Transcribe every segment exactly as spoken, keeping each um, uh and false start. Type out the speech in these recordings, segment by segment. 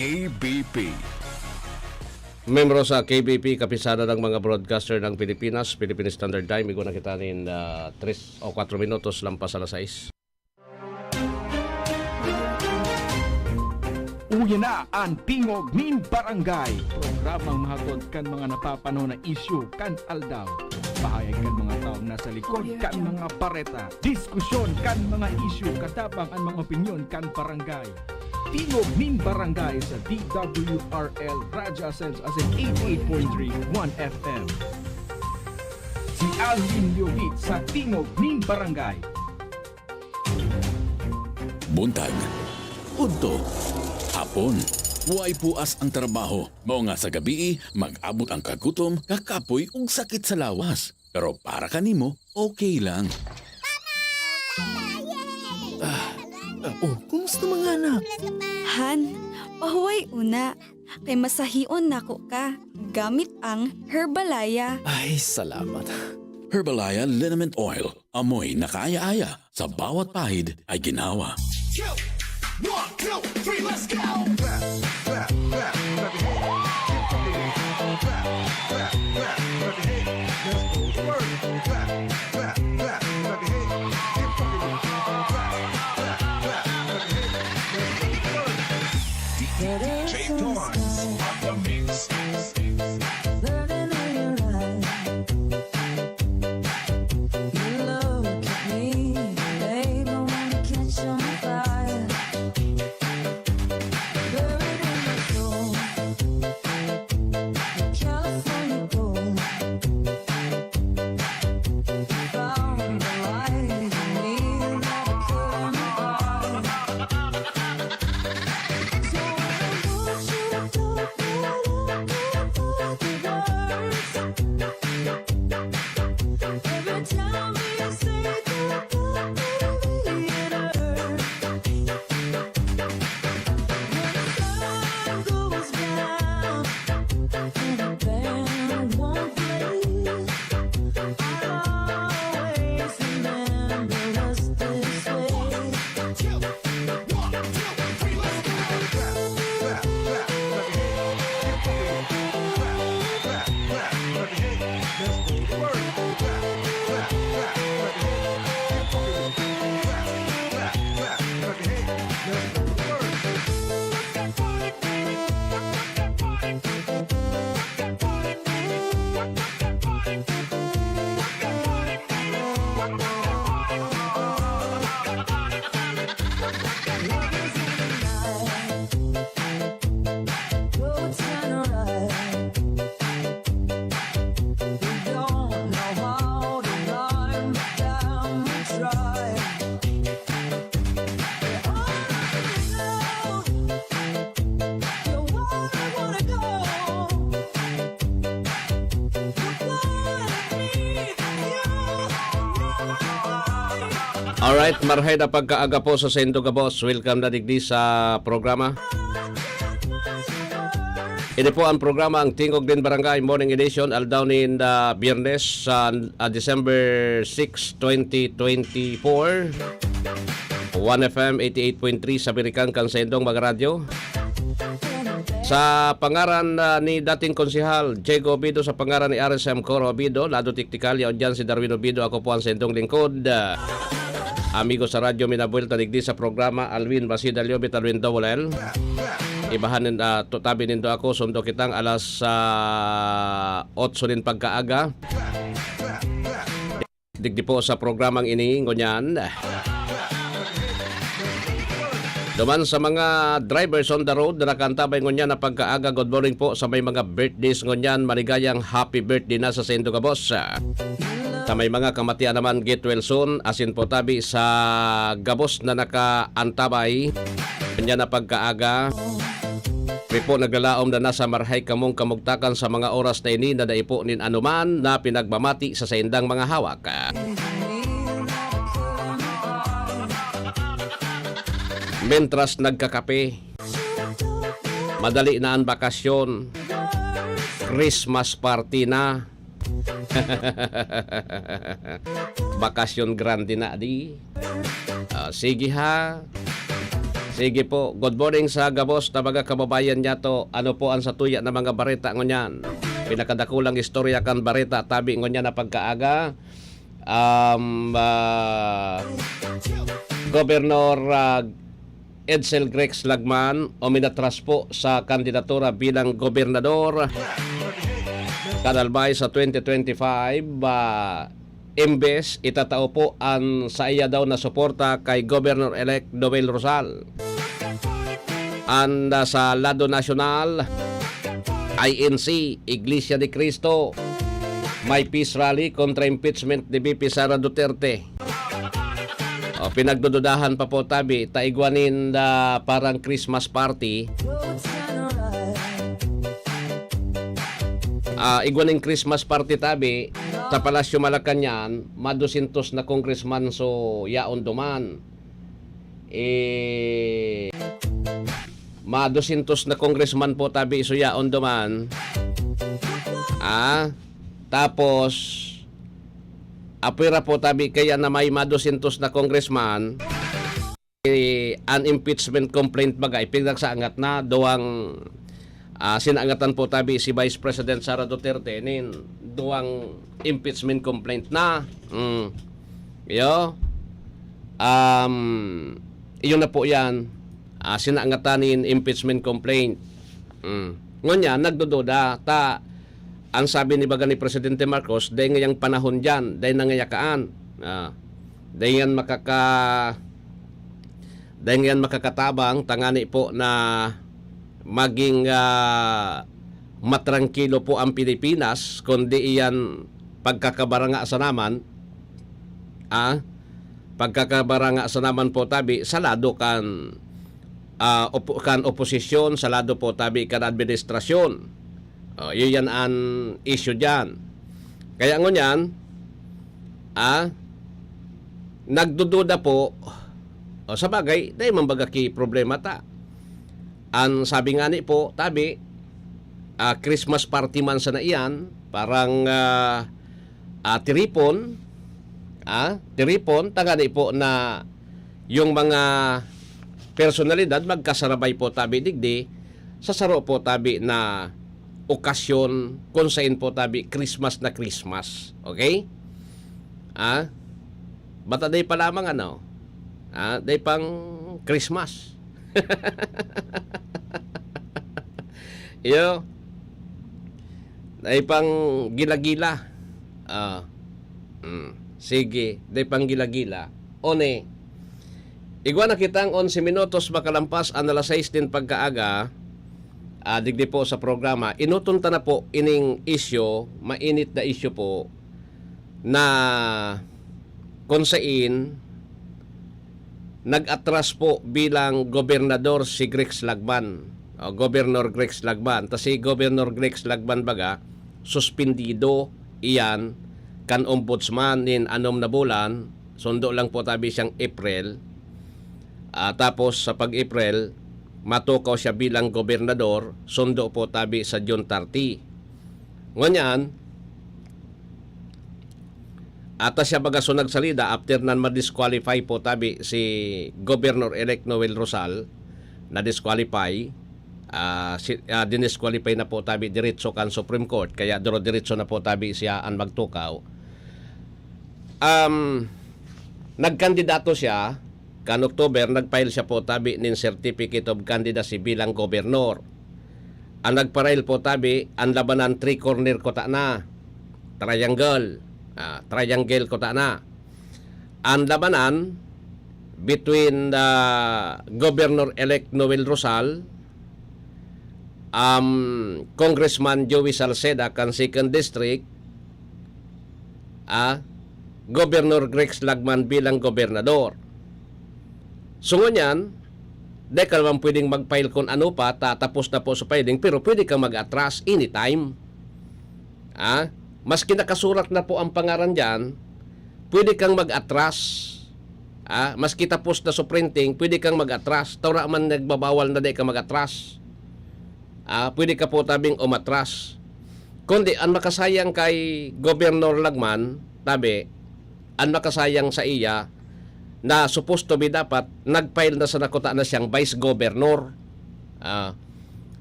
K B P. Membro sa K B P, Kapisanan ng mga Broadcaster ng Pilipinas, Philippine Standard Time, igwa na kita nin, ah, tres o kwatro minutos lampas alas sais. Uya na an Tingog nin Barangay, programang mahatod kan mga napapanahon na isyu kan aldaw. Pahayag kan mga taong nasa likod kan mga bareta. Diskusyon kan mga isyu, katabang an mga opinyon kan barangay. Tingog nin Barangay sa D W R L Radyo Ascenso asin eighty-eight point three One F M. Si Alvin Liobit sa Tingog nin Barangay. Buntag, udto, hapon, way puas ang trabaho. Mao nga sa gabii, mag-abot ang kagutom, kakapoy ug sakit sa lawas. Pero para kanimo, okay lang. Ah, ah, oh, kumusta mga anak? Han, pahuway una. Kay masahion nako ka gamit ang Herbalaya. Ay, salamat. Herbalaya Liniment Oil. Amoy na kaaya-aya. Sa bawat pahid ay ginhawa. One, two, three, let's go! Clap, clap, clap, clap your hands. Keep fucking with it. Clap, clap, clap, clap your hands. Let's go to work. Clap, clap, clap, clap your hands. Keep fucking with it. Clap, clap, clap, clap your hands. Let's go to work. D J Barnes on the mix. Burning in your eyes. You look at me, babe, I wanna catch on fire. Buried in my soul, the California gold. Found the light in me, never could. Alright, marhay na pagkaaga po sa saindo gabos. Welcome na digdi sa programa. Ini po ang programa, ang Tingog nin Barangay Morning Edition, aldaw nin, ah, Biyernes, sa, ah, December six, twenty twenty-four. One F M eighty-eight point three sa Birikan kan saindong mga radyo. Sa pangaran, ah, ni dating Konsehal Diego Obido, sa pangaran ni R S M Coro Obido, Lado Tiktikal, yaon dyan si Darwin Obido, ako po ang saindong lingkod. Ah, amigo sa radyo, minabuelta digdi sa programa, Alwin Basida Liobit, Alwin Double L. Ibahan nin-, ah, to-, tabi nindo ako, sundo kitang alas, ah, otso nin pagkaaga. Digdi po sa programang ini, ngunyan. Duman sa mga drivers on the road na nakaantabay ngunyan na pagkaaga, good morning po. Sa may mga birthdays ngunyan, maligayang happy birthday na sa saindo gabos. Sa may mga kamatian naman, get well soon. Asin po tabi sa gabos na nakaantabay ngunyan na pagkaaga. Kami po naglalaom na nasa marhay kamong kamugtakan sa mga oras na ini na dai po nin anuman na pinagmamati sa saindang mga hawak. Mentras nagkakape, madali na an bakasyon, Christmas party na. Bakasyon grande na di. Ah, sige ha. Sige po. Good morning sa gabos na mga kababayan niyato. Ano po ang satuya na mga bareta ngunyan? Pinakadakulang istorya kan bareta tabi ngunyan na pagkaaga. Um, ah, Governor, ah, Edsel Grex Lagman uminatras po sa kandidatura bilang gobernador kan Albay sa twenty twenty-five. Ah, imbes itatao po an saiya daw na suporta kay Governor-elect Noel Rosal. And, ah, sa lado nasyonal, I N C, Iglesia ni Cristo, may peace rally kontra impeachment ni V P Sara Duterte. O, pinagdududahan pa po tabi, ta igwa nin, ah, parang Christmas party. Ah, igwa nin Christmas party tabi, sa Palasyo Malacañang, ma dosyentos na congressman so yaon duman. Eh, ma dosyentos na congressman po tabi so yaon duman. Ah, tapos, apwera po tabi kaya na may ma dosyentos na congressman, eh, an impeachment complaint baga, ipinagsaangat na, duwang, ah, sinaangatan po tabi si Vice President Sara Duterte nin duwang impeachment complaint na. Mm. Iyo. Um, iyon na po yan. Ah, sinaangatan nin impeachment complaint. Mm. Ngunyan, nagdududa ta, ang sabi ni baga ni Presidente Marcos, dai ngayang panahon diyan, dai na ngaya kaan. Ah, dai yan makaka-, dai yan makakatabang, tangani po na maging, ah, matrangkilo po ang Pilipinas, kundi iyan pagkakabaranga sa naman, ah, pagkakabaranga sa naman po tabi, sa lado kan, ah, opo-, kan oposisyon, sa lado po tabi kan administrasyon. Oh, yun yan an issue diyan. Kaya ngunyan, ah, nagdududa po, o sa bagay, dai man baga ki problema ta. An sabi ngani po, tabi, ah, Christmas party man sana iyan, parang, ah, ah, tiripon, ah, tiripon, tangani po na yung mga personalidad magkasarabay po tabi digdi sa saro po tabi na okasyon kung sain po tabi Christmas na Christmas. Okay? Ah? Bata day pa lamang ano? Ah, day pang Christmas. Iyo. Day pang gila-gila. Ah. Mm. Sige, day pang gila-gila. One, igwa na kitang onse minutos makalampas an alas sais nin pagkaaga, ah, digdi po sa programa. Inoton ta na po ining isyu, mainit na isyu po, na kung sain nag-atras po bilang gobernador si Grex Lagman, o Governor Grex Lagman. Ta si Governor Grex Lagman baga, suspindido iyan kan ombudsman nin anom na bulan, sundo lang po tabi siyang April. Ah, tapos sa pag-April, matukaw siya bilang gobernador, sundo po tabi sa June thirty. Ngunyan, ata siya baga so nagsalida after nan ma-disqualify po tabi si Governor-elect Noel Rosal, na-disqualify, ah, si, ah, dinisqualify na po tabi diretso kan Supreme Court, kaya duro-diretso na po tabi siya an magtukaw. Um, nagkandidato siya, kan October, nag-file siya po tabi nin Certificate of Candidacy bilang gobernador. Ang nagpa-file po tabi, ang labanan three corner kuta na. Triangle. Ah, triangle kuta na. Ang labanan between the Governor-elect Noel Rosal, um, Congressman Joey Salceda kan Second District, ah, Governor Grex Lagman bilang gobernador. So, ngunyan, di ka naman pwedeng mag-file kung ano pa, ta-, tapos na po sa filing, pero pwede kang mag-atras anytime. Ah, maski nakasurat na po ang pangaran diyan, pwede kang mag-atras. Ah, maski tapos na sa printing, pwede kang mag-atras. Tawra man nagbabawal na di ka mag-atras. Ah, pwede ka po tabing umatras. Kundi, ang makasayang kay Gobernador Lagman, tabi, ang makasayang sa iya, na supposed to be dapat nag-file na sana kuta na siyang vice governor. Ah,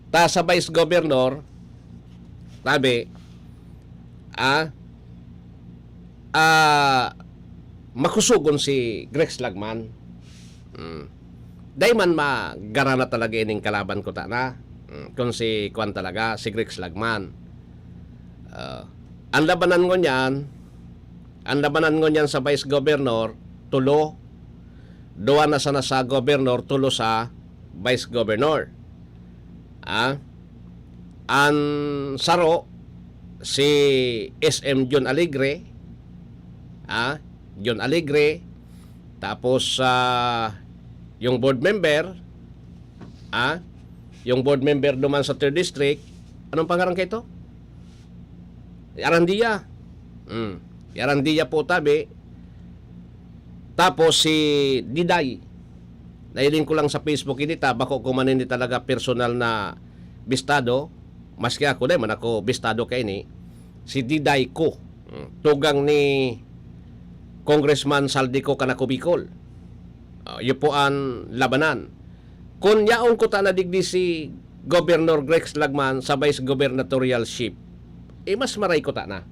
ta sa vice governor, tabi, ah, ah, makusugon si Grex Lagman. Mm. Dai man magara na talaga ining kalaban kuta na. Mm, kung si kuan talaga, si Grex Lagman. Ah, ang labanan ngunyan, ang labanan ngunyan sa vice governor, tulo. Duwa na sana sa governor, tulo sa vice governor. Ah, ang saro, si S M John Alegre, ah, John Alegre, tapos, ah, yung board member, ah, yung board member duman sa third district, anong pangaran kaito? Arandia. Mm. Arandia po tabi. Tapos si Diday. Nahiling ko lang sa Facebook ini ta, bako ko man ini talaga personal na bistado. Maski ako, dai man ako bistado kaini. Si Diday ko. Mm. Tugang ni Congressman Saldico Canaco Bicol. Ah, iyo po ang labanan. Kun yaon kuta na digdi si Governor Grex Lagman sa vice gubernatorial ship, eh, mas maray kuta na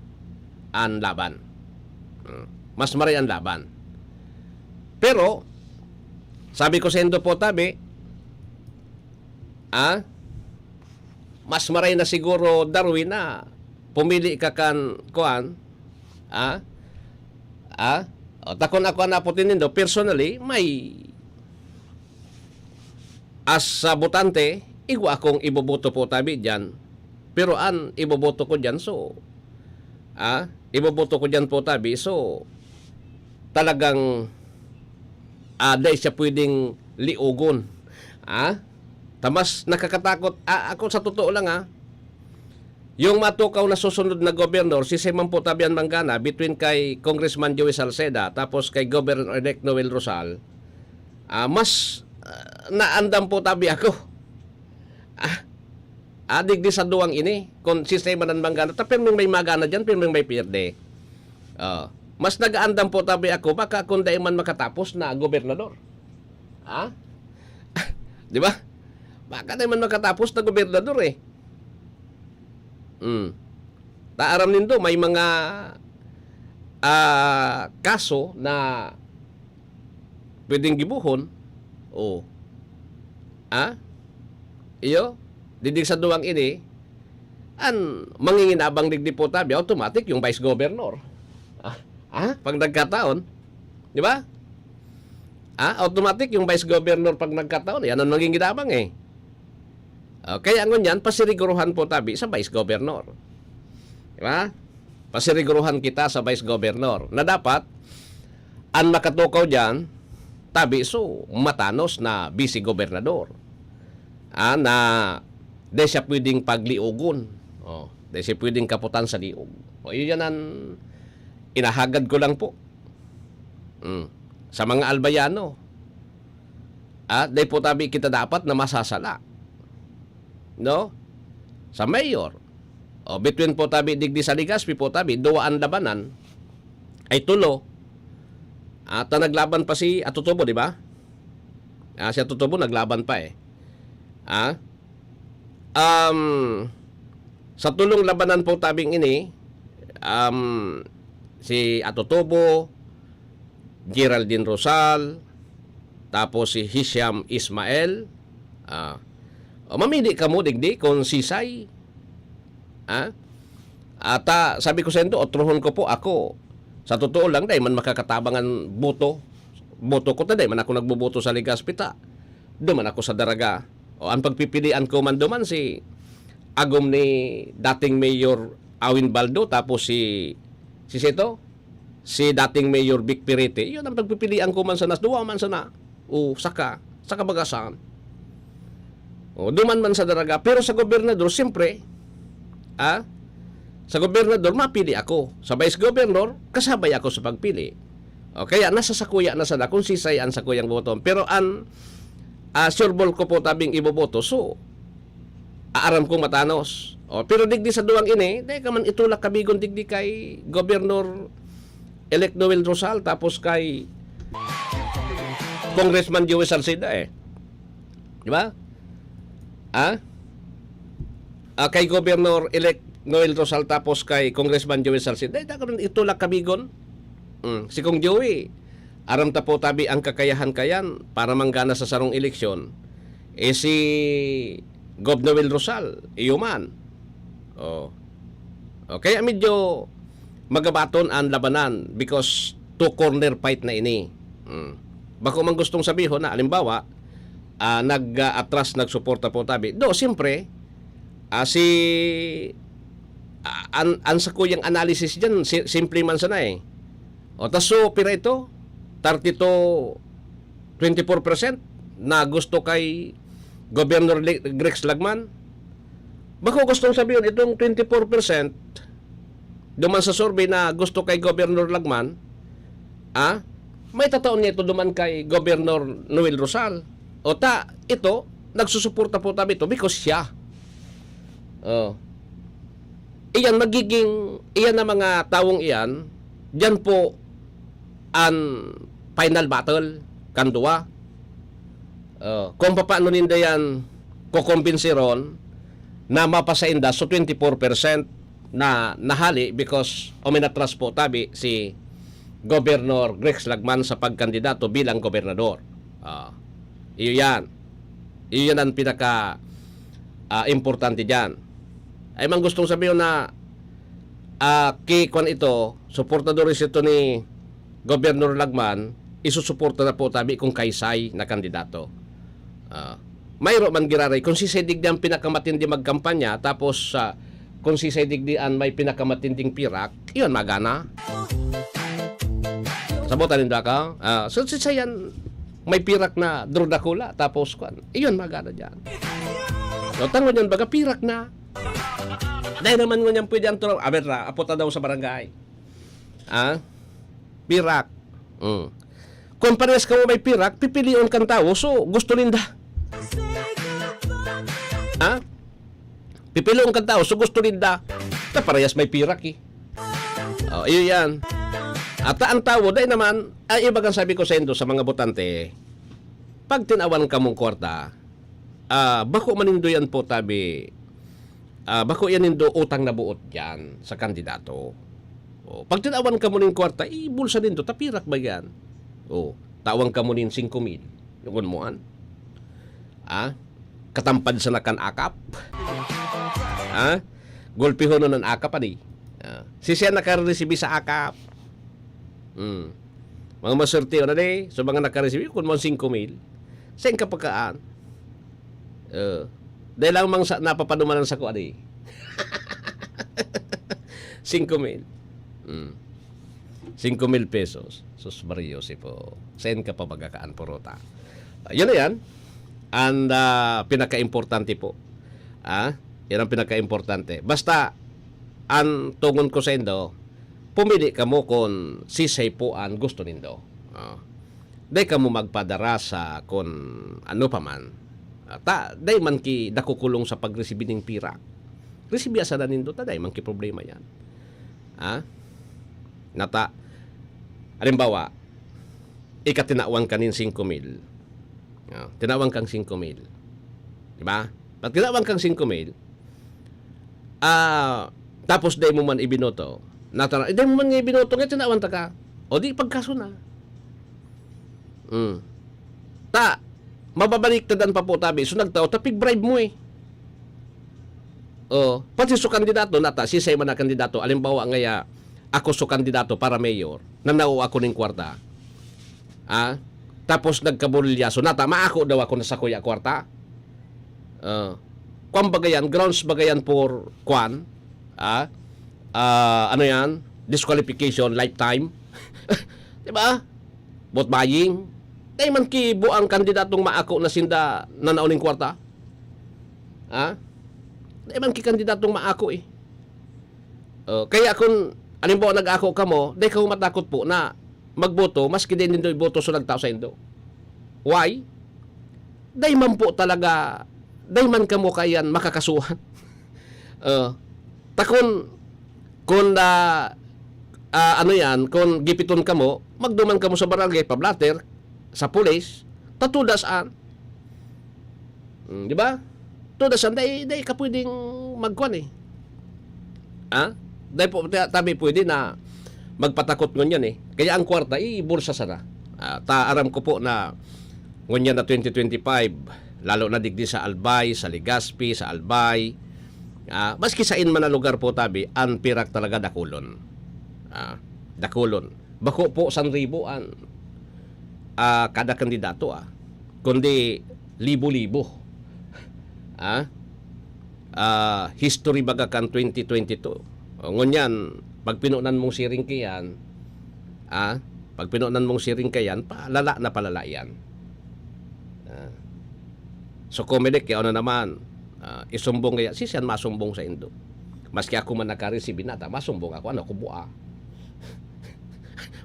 ang laban. Mm. Mas maray ang laban. Pero, sabi ko sa indo po, tabi, ah, mas maray na siguro, Darwin, na pumili ka kan, kuan, ah, ah, o, ta kun ako an apotin nindo, personally, may, as sa botante, igwa akong iboboto po tabi diyan. Pero an iboboto ko diyan, so, ah, iboboto ko diyan po tabi, so, talagang, ah, dai siya pwedeng liogon. Ah? Ta mas nakakatakot, ah, ako sa totoo lang, ah, yung matukaw na susunod na gobernador, si Simon po tabi an manggana between kay Congressman Joey Salceda tapos kay Governor-elect Noel Rosal, ah, mas, ah, naandam po tabi ako. Ah, ah, digdi sa duwang ini, kung si Simon an manggana, ta pirming may magana diyan, pirming may pierde. Ah, mas nagaandam po tabi ako, baka kung dai man makatapos na gobernador. Ha? Di ba? Baka dai man makatapos na gobernador eh. Mm. Ta aram nindo, may mga, ah, kaso na pwedeng gibohon. Oh. Ah? Iyo, digdi sa duwang ini, an manginginabang digdi po tabi, automatic yung vice governor. Ah, ah? Pag nagkataon, di ba? Ah, automatic yung vice governor pag nagkataon, yan ang manginginabang eh. Ah, kaya ngunyan, pasiriguruhan po tabi sa vice governor. Di ba? Pasiriguruhan kita sa vice governor na dapat an makatukaw diyan, tabi so matanos na vice gobernador. Ah, na di siya pwedeng pagliogon. Oh, di siya pwedeng kaputan sa liog. O, iyan an inahagad ko lang po. Mm. Sa mga Albayano, ah, dai po tabi kita dapat na masasala. No? Sa mayor. O, between po tabi digdi sa Legazpi po tabi, duwa an labanan. Ay, tulo. At, ah, naglaban pa si Atutubo, di ba? Ah, si Atutubo naglaban pa eh. Ah? Um, sa tulong labanan po tabing ini, um, si Atutubo, Geraldine Rosal, tapos si Hisham Ismael. Ah, o, mamili kamo digdi kung sisay. Ah? At, ah, sabi ko sa indo, otrohon ko po ako. Sa totoo lang, dai man makakatabang an boto. Boto ko ta, dai man ako nagboboto sa Legazpi ta. Duman ako sa Daraga. O, ang pagpipilian ko man duman si agom ni dating Mayor Awin Baldo, tapos si, si sito, si dating Mayor Vic Pirete. Yun ang pagpipilian ko man sana, duwa man sana. O, saka, saka baga saan. O, duman man sa Daraga. Pero sa gobernador, siyempre, ah, sa gobernador, mapili ako. Sa vice governor, kasabay ako sa pagpili. O, kaya nasa sakuya na sana kung sisay ang sakuyang boton. Pero ang, ah, sure ball ko po tabing iboboto, so, aaram kong matanos. O, pero digdi sa duwang ini, di ka man itulak kabigon digdi kay Governor-elect Noel Rosal, tapos kay Congressman Joey Salceda eh. Di ba? Ah? Ah, kay Governor-elect Noel Rosal tapos kay Congressman Joey Salceda. Dai, dai, ito lang kabigon. Mm. Si Kong Joey, aram ta po tabi ang kakayahan kayan para manggana sa sarong eleksyon. Eh si Gov Noel Rosal, iyo man. Oh. Oh, kaya medyo magabaton ang labanan because two corner fight na ini. Mm. Bako man gustong sabihon na, halimbawa, ah, nag-atras, nagsuporta po tabi. Do, siyempre, ah, si, ah, an, an sakuyang analysis dyan, si, simple man sana eh. O, tas so, pira ito? Thirty-two, twenty-four percent na gusto kay Governor Li-, Rex Lagman. Bako gustong sabihon, itong twenty-four percent duman sa survey na gusto kay Governor Lagman, ah, may tataon niya ito duman kay Governor Noel Rosal. O ta, ito, nagsusuporta po tabi ito because siya. Oh. Iyan magiging, iyan na mga tawong iyan, diyan po an final battle, kan duwa. Oh, kung papaano ninda yan kukumbinsiron na mapasainda, so twenty-four percent na nahali because uminatras po tabi si Governor Rex Lagman sa pagkandidato bilang gobernador. Ah, iyo yan. Iyo yan ang pinaka, ah, importante dyan. Ay man gustong sabihin na, ah, ki-, kwan ito, suportadores ito ni Governor Lagman, isusuporta na po tabi kung kaisay na kandidato. Ah, mayro man giraray, kung sisay digdi ang pinakamatindi magkampanya, tapos, ah, kung sisay digdi an may pinakamatinding pirak, iyon magana. Sabotan nindo ako? Ah, so, sisay yan may pirak na drodakula, tapos kwan, iyon magana dyan. So, tangon yan, baga pirak na. Dahil naman ngunyan pwede ang tulong, aber na, apo ta daw sa barangay. Ah? Pirak. Mm. Kung parehas kamo may pirak, pipilion kan tawo, so gusto ninda. Ha? Pipilion kan tawo, so gusto ninda. Ta parehas may pirak eh. Oh, iyo yan. At ang tawo, dai naman, ay iba kan sabi ko sa indo sa mga botante, pag tinawan kamong kwarta, ah, bako man nindo yan po tabi, ah, bako yan nindo utang na buot dyan sa kandidato. O, pag tinawan kamo nin kwarta, ibulsa nindo, tapirak ba yan? O, tawan kamo nin singko mil. Yung mo an? Ah? Katampad sana kan akap? Ah? Gulpihonon an akap, ani? Ah. Si siya nakaresibi sa akap. Hmm. Mga maswerte na di, so mga nakaresibi, kun mga singko mil, sa kapakaan. Uh, dahil lang mang sa, napapadumanan sa kuan eh. Singko mil. Mm. Singko mil pesos. Sus Mario, si po. Saan ka pa magakaan, Porota? Ah, yun na yan. And ah, pinaka-importante po. Ah, yan ang pinaka-importante. Basta, ang tungon ko sa indo, pumili kamo kung sisay po ang gusto nindo. Ah. Dai kamo magpadara sa kun ano pa man. Ah, ta, dai man ki nakukulong sa pagresibi ning pirak. Resibi sana nindo ta, dai man ki problema yan. Ha? Nata, halimbawa, ika tinawan ka nin singko mil. Ah, tinawan kang singko mil. Di ba? Pag tinawan kang singko mil, ah, tapos dai mo man ibinoto, natara-, eh, dai mo man nga ibinoto, nga tinawan ta ka. O di, pagkaso na. Mm. Ta, mababaliktad an papo tabi. So, nagtao, ta pig-bribe mo eh. O, pati so kandidato, nata, sisay man na kandidato, alimbawa ngaya, ako so kandidato para mayor, nanao ako ning kwarta. Ah? Tapos nagkabolilyaso, nata, maako daw ako na sakuya kwarta? Ah, kwan baga yan, grounds baga yan for kwan? Ah? Ah, ano yan? Disqualification, lifetime? Di ba? Vote buying? Dai man ki buang kandidatong maako na sinda nanao ning kwarta? Ha? Dai man ki kandidatong maako eh. Oh, kaya kun, halimbawa, nag-ako kamo, dai kamo matakot po na magboto, maski dai nindo iboto so nagtao saindo. Why? Dai man po talaga, dai man kamo kayan makakasuhan. Oh, ta kun, kun, ah, ah, ano yan, kun gipiton kamo, magduman kamo sa barangay, pa-blotter, sa pulis, Ta todas an. Hmm, di ba? Todas an, dai, dai ka pwedeng magkuan eh. Ha? Dai po, ta-, tabi pwede na magpatakot ngunyan eh. Kaya ang kwarta, ibulsa sana. Ah, ta aram ko po na ngunyan na twenty twenty-five, lalo na digdi sa Albay, sa Legazpi, sa Albay, ah, maski sain man na lugar po tabi, ang pirak talaga dakulon. Ah, dakulon. Bako po san ribo an, ah, kada kandidato, ah, kundi libo-libo. Ah? Ah, history baga kan twenty twenty-two. O, ngunyan, pag pinunan mong siring kayan, ah, pag pinunan mong siring kayan, palala na palala yan. Ah. So, Comelec, yaon na naman. Ah, isumbong kaya, si siyan masumbong sa indo. Maski ako man nagka-receive nata, masumbong ako, ano ako bua?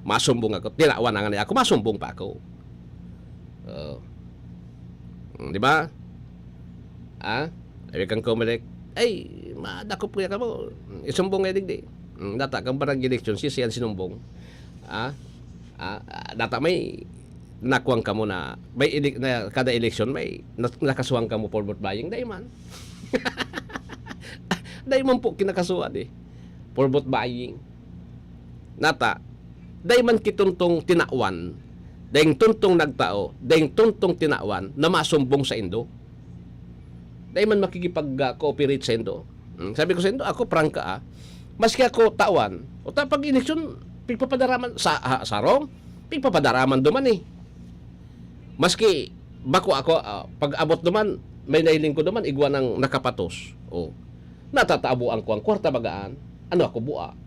Masumbong ako, tinawan na nga niya ako, masumbong pa ako. Oh. Hmm, di ba? Ah? Sabi kang Comelec, "Ay, madakop kaya kamo. Isumbong kayo digdi." Hmm, data, kang barang eleksyon, si siyan sinumbong. Ah? Ah, ah, data may nakuwang kamo na, may ele-, na, kada eleksyon, may na-, nakasuwang kamo for vote buying. Dai man. Dai man po kinakasuhan eh. For vote buying. Nata, dai man kituntong tinawan, daing tuntong nagtao, daing tuntong tinawan na masumbong sa indo. Dai man makikipag, ah, cooperate sa indo. Hmm, sabi ko sa indo, "Ako, prangka, ah. Maski ako tawan, o ta pag eleksyon, pigpapadaraman sa, ah, sarong, pigpapadaraman duman eh. Maski bako ako, ah, pag abot duman, may nahiling ko duman, igwa nang nakapatos." Oh. Natatabuan ko ang kwarta bagaan. Ano ako bua?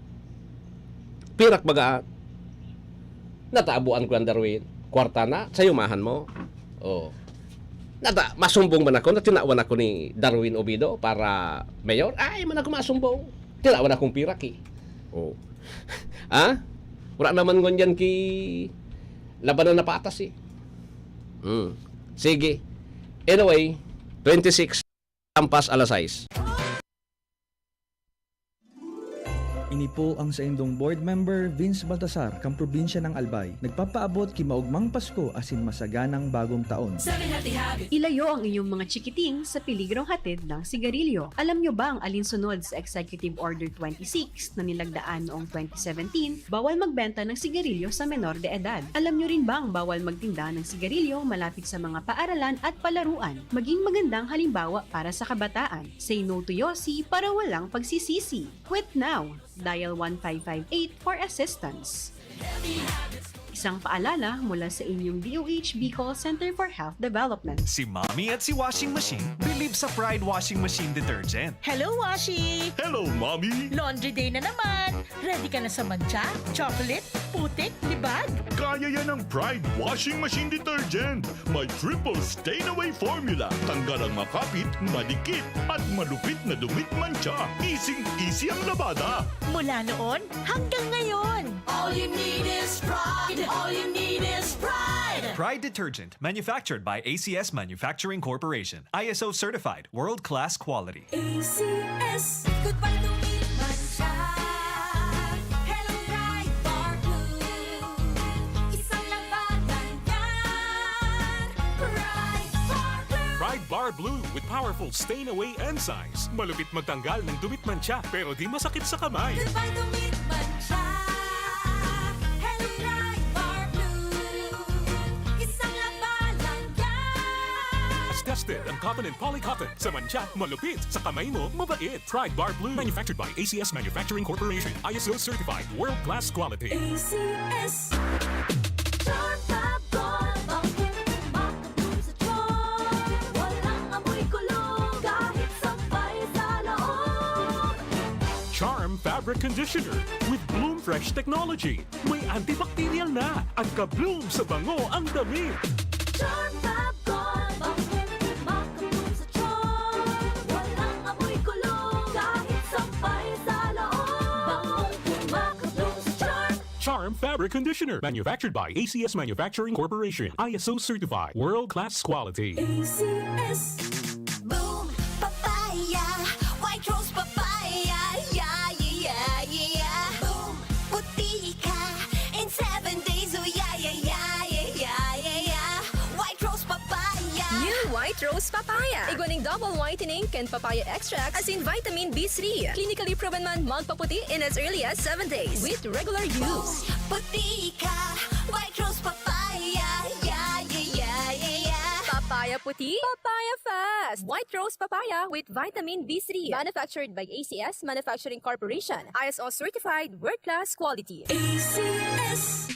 Pirak bagaan. Nataabuan ko ang Darwin. Kwarta na, sayumahan mo. Oh. Nata, masumbong man ako na tinawan ako ni Darwin Obido para mayor. Ay, man ako masumbong. Tinawan akong pirak eh. Oh. Ha? Wala naman ngunyan ki labanan na patas eh. Hmm. Sige. Anyway, twenty-six, lampas alas sais. Ini po ang saindong board member, Vince Baltasar, kan probinsya ng Albay. Nagpapaabot ki maogmang Pasko asin masaganang bagong taon. Seven Healthy Habits. Ilayo ang inyong mga chikiting sa peligrong hatid ng sigarilyo. Alam nyo bang alinsunod sa Executive Order twenty-six na nilagdaan noong twenty seventeen, bawal magbenta ng sigarilyo sa menor de edad? Alam nyo rin bang bawal magtinda ng sigarilyo malapit sa mga paaralan at palaruan? Maging magandang halimbawa para sa kabataan. Say no to Yossi para walang pagsisisi. Quit now! Dial one five five eight for assistance. Isang paalala mula sa inyong D O H Bicol Center for Health Development. Si Mommy at si Washing Machine bilib sa Pride Washing Machine Detergent. Hello, Washi! Hello, Mommy! Laundry day na naman! Ready ka na sa mantsa, chocolate, putik, libag? Kaya yan ng Pride Washing Machine Detergent. May triple stain away formula. Tanggal ang makapit, madikit, at malupit na dumit mantsa. Easy-easy ang labada. Mula noon hanggang ngayon. All you need is Pride. All you need is Pride. Pride Detergent, manufactured by A C S Manufacturing Corporation. I S O certified, world-class quality. A C S. Goodbye to me, mantsa. Hello, Pride Bar Blue. Isang labanan yan. Pride Bar Blue. Pride Bar Blue with powerful stain away enzymes. Malupit magtanggal ng dumit mantsa, pero di masakit sa kamay. Goodbye to me, mantsa. Hello, Pride Bar Blue. Isang labanan yan. Tested ang cotton and polycotton. Sa mantsa, malupit. Sa kamay mo, mabait. Pride Bar Blue. Manufactured by A C S Manufacturing Corporation. I S O certified. World-class quality. A C S. Charm Fab Gold. Bangkong kumakabloom sa charm. Walang amoy kulog. Kahit sampay sa loob. Charm Fabric Conditioner with Bloom Fresh Technology. May antibacterial na at ka-bloom sa bango ang damit. Charm Fab Gold, bangong kumakabloom sa charm. Walang amoy kulog, kahit sampay sa loob. Bangong kumakabloom sa charm. Charm Fabric Conditioner, manufactured by A C S Manufacturing Corporation, I S O certified, world-class quality. A C S. Boom Papaya, White Rose Papaya, yeah, yeah, yeah, yeah. Boom, puti ka in seven days, oh, yeah, yeah, yeah. White Rose Double whitening kan papaya extract asin vitamin B three. Clinically proven man magpaputi in as early as seven days with regular use. Puti ka, White Rose Papaya, yeah, yeah, yeah, yeah, yeah. Papaya puti, papaya fast. White Rose Papaya with vitamin B three. Manufactured by A C S Manufacturing Corporation. I S O certified, world-class quality. A C S.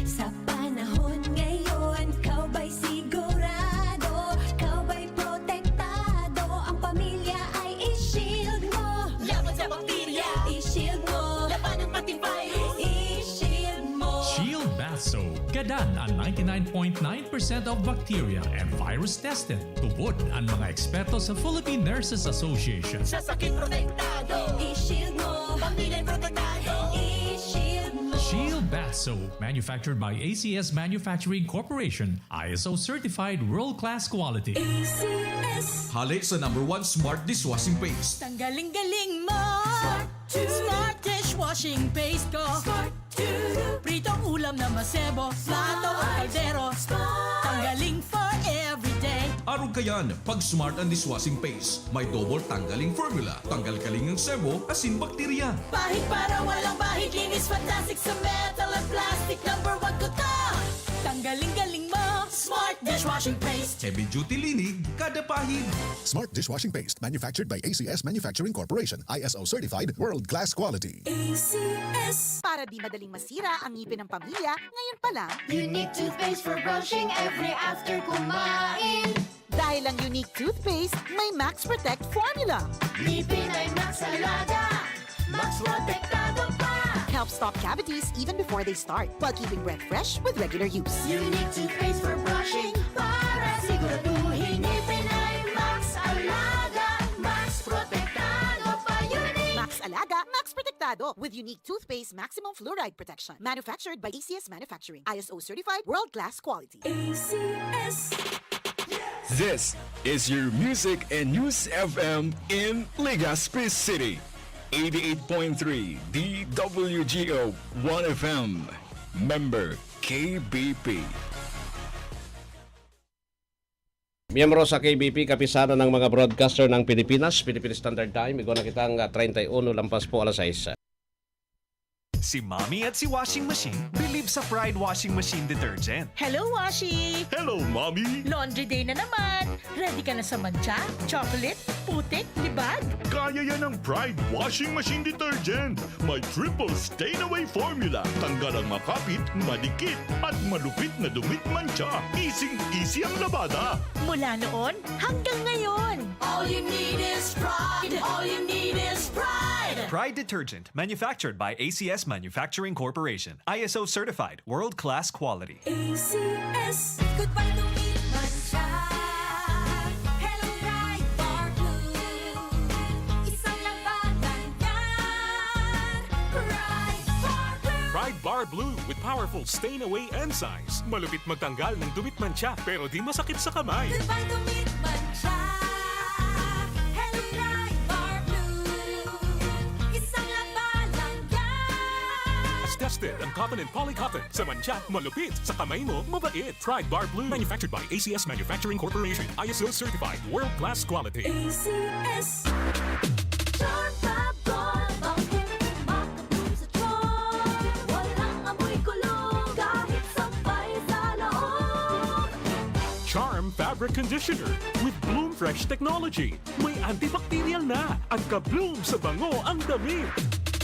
Sa panahon ngayon, ikaw ba'y sigurado? Ikaw ba'y protektado? Ang pamilya ay i-shield mo. Laban sa bakterya, i-shield mo. Labanan pati virus, i-shield mo. Shield Bath Soap. Gadan an ninety-nine point nine percent of bacteria and virus tested. Tubod an mga eksperto sa Philippine Nurses Association. Sa sakit protektado, i-shield mo. Pamilya protektado, i-shield mo. Shield Bath Soap, manufactured by A C S Manufacturing Corporation, I S O certified world-class quality. A C S. Hale sa number one smart dishwashing paste. Tanggaling-galing mo! Smart Smart dishwashing paste ko. Smart Pritong ulam na masebo, plato o kaldero. Tanggaling for everyday. Arog kayan, pag Smart an dishwashing paste, may double tanggaling formula. Tanggal kaling ang sebo, asin bakterya. Pahid para walang bahid, linis fantastic sa metal at plastic. Number one ko to. Tanggaling-galing mo, Smart dishwashing paste. Heavy duty linig, kada pahid. Smart dishwashing paste, manufactured by A C S Manufacturing Corporation, I S O certified, world class quality. A C S. Para di madaling masira ang ngipin ng pamilya, ngayon pa lang. Unique toothpaste for brushing every after kumain. Dahil ang Unique Toothpaste may Max Protect Formula. Ngipin ay Max Alaga, Max Protektado pa. Helps stop cavities even before they start, while keeping breath fresh with regular use. Unique Toothpaste for brushing para siguraduhin ngipin ay Max Alaga, Max Protektado pa. Unique Max Alaga, Max Protektado with Unique Toothpaste Maximum Fluoride Protection. Manufactured by A C S Manufacturing. I S O certified, world class quality. A C S. This is your music and news F M in Legazpi City. Eighty-eight point three D W G O One F M. Member K B P. Miyembro sa K B P, Kapisanan ng mga Broadcaster ng Pilipinas, Philippine Standard Time. Igwa na kitang, ah, treinta y uno lampas po alas sais. Si Mommy at si Washing Machine believe sa Pride Washing Machine Detergent. Hello, Washi! Hello, Mommy! Laundry day na naman! Ready ka na sa mantsa, chocolate, putik, libag? Kaya yan ng Pride Washing Machine Detergent. May triple stain away formula. Tanggal ang makapit, madikit, at malupit na dumit mantsa. Easing-easy ang labada. Mula noon hanggang ngayon. All you need is Pride. All you need is Pride. Pride Detergent. Manufactured by A C S Manufacturing Corporation. I S O certified. World-class quality. A C S. Goodbye to me, mantsa. Hello, Pride Bar Blue. Isang labanan yan. Pride Bar Blue. Pride Bar Blue with powerful stain away enzymes. Malupit magtanggal ng dumit mantsa, pero di masakit sa kamay. Goodbye to me, mantsa. Hello, Pride Bar Blue. Isang labanan yan. Tested ang cotton and poly cotton. Sa mantsa, malupit. Sa kamay mo, mabait. Pride Bar Blue. Manufactured by A C S Manufacturing Corporation. I S O certified. World class quality. A C S. Charm Fab Gold. Bangkong makabloom sa charm. Walang amoy kulog kahit sampay sa loob. Charm Fabric Conditioner with Bloom Fresh Technology. May antibacterial na at ka-bloom sa bango ang damit.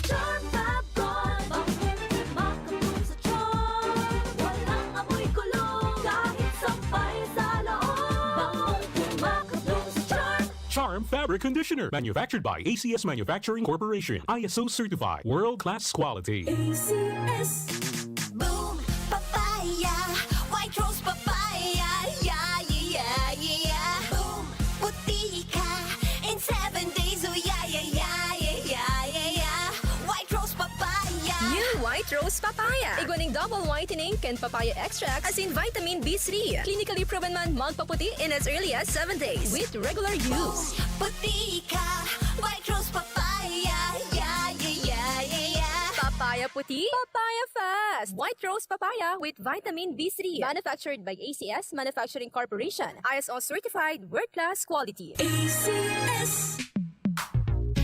Charm Fab Gold, bangkong makabloom sa charm. Walang amoy kulog kahit sampay sa loob. Bangkong makabloom sa charm. Charm Fabric Conditioner, manufactured by A C S Manufacturing Corporation, I S O certified, world class quality. A C S. Boom, papaya, white rose papaya, yeah, yeah, yeah, yeah. Boom, puti ka in seven days, oh yeah, yeah, yeah, yeah, yeah, yeah. White rose papaya. New White Rose Papaya. Igwa ning double whitening kan papaya extract asin vitamin B three. Clinically proven man magpaputi in as early as seven days with regular use. Boom, puti ka, white rose papaya, yeah, yeah, yeah, yeah, yeah. Papaya Puti? Papaya Fest! White Rose Papaya with Vitamin B three. Manufactured by A C S Manufacturing Corporation. I S O certified, world-class quality. A C S.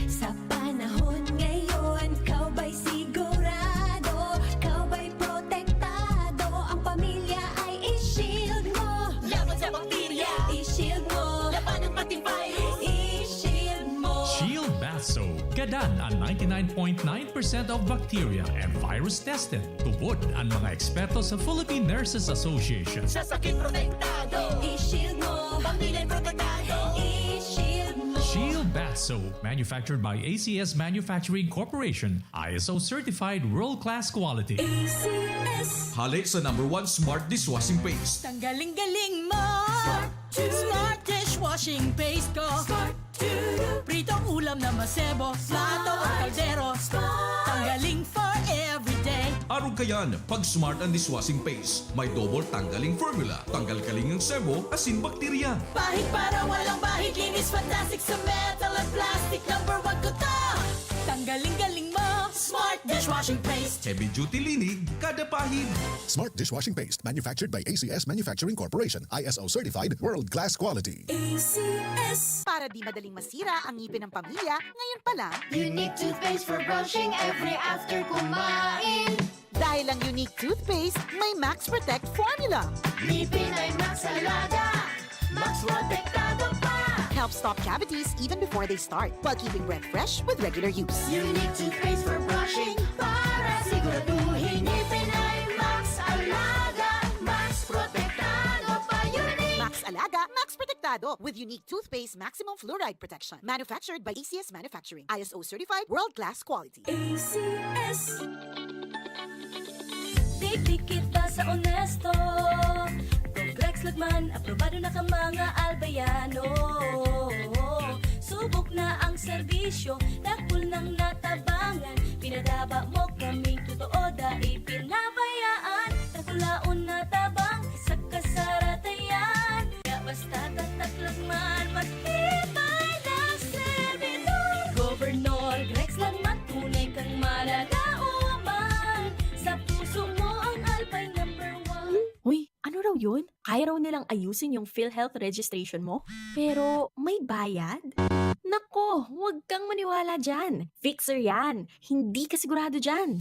Sa panahon ngayon, ikaw ba'y sigurado? Ikaw ba'y protektado? Ang pamilya ay i-shield mo. Laban sa bakterya, i-shield mo. Labanan pati virus, i-shield mo. Shield Bath Soap. Gadan an ninety-nine point nine percent of bacteria and virus tested. Tubod an mga eksperto sa Philippine Nurses Association. Sa sakit protektado, i-shield mo. Pamilya protektado, i-shield mo. Shield Bath Soap, manufactured by A C S Manufacturing Corporation, I S O certified world-class quality. A C S. Hale sa number one smart dishwashing paste. Tanggaling-galing mo. Smart dishwashing paste ko. Pritong ulam na masebo, plato o kaldero. Tanggaling for everyday. Arog kayan, pag Smart ang dishwashing paste, may double tanggaling formula. Tanggal kaling ang sebo, asin bakterya. Pahid para walang bahid, linis fantastic sa metal at plastic. Number one ko to. Tanggaling-galing mo, Smart dishwashing paste. Heavy duty linig, kada pahid. Smart dishwashing paste, manufactured by A C S Manufacturing Corporation, I S O certified, world-class quality. A C S. Para di madaling masira ang ngipin ng pamilya, ngayon pa lang. Unique toothpaste for brushing every after kumain. Dahil ang Unique toothpaste may Max Protect formula. Ngipin ay Max Alaga, Max Protektado pa. Helps stop cavities even before they start, while keeping breath fresh with regular use. Unique toothpaste for brushing para siguraduhin ngipin ay Max Alaga, Max Protektado pa. Unique! Max Alaga, Max Protektado with Unique Toothpaste Maximum Fluoride Protection. Manufactured by A C S Manufacturing. I S O certified, world-class quality. A C S. Digdi kita sa onesto. Progrex Lagman, aprobado na ka mga Albayano. Subok na ang serbisyo, dakul nang natabangan. Pinadaba mo kaming totoo, dai pinabayaan. Dakulaon na tabang sa kasaratayan. Kaya basta tatak Lagman, matibay na servidor. Governor Grex Lagman, tunay kang mananauman. Sa puso mo ang Albay number one. Uy, ano raw yun? Kaya raw nilang ayusin yung PhilHealth registration mo? Pero may bayad? Nako, huwag kang maniwala dyan. Fixer yan. Hindi ka sigurado dyan.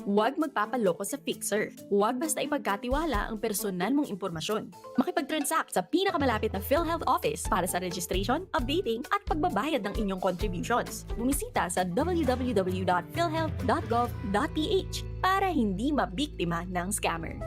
Huwag magpapaloko sa fixer. Huwag basta ipagkatiwala ang personal mong impormasyon. Makipag-transact sa pinakamalapit na PhilHealth office para sa registration, updating, at pagbabayad ng inyong contributions. Bumisita sa w w w dot philhealth dot gov dot p h para hindi mabiktima ng scammer.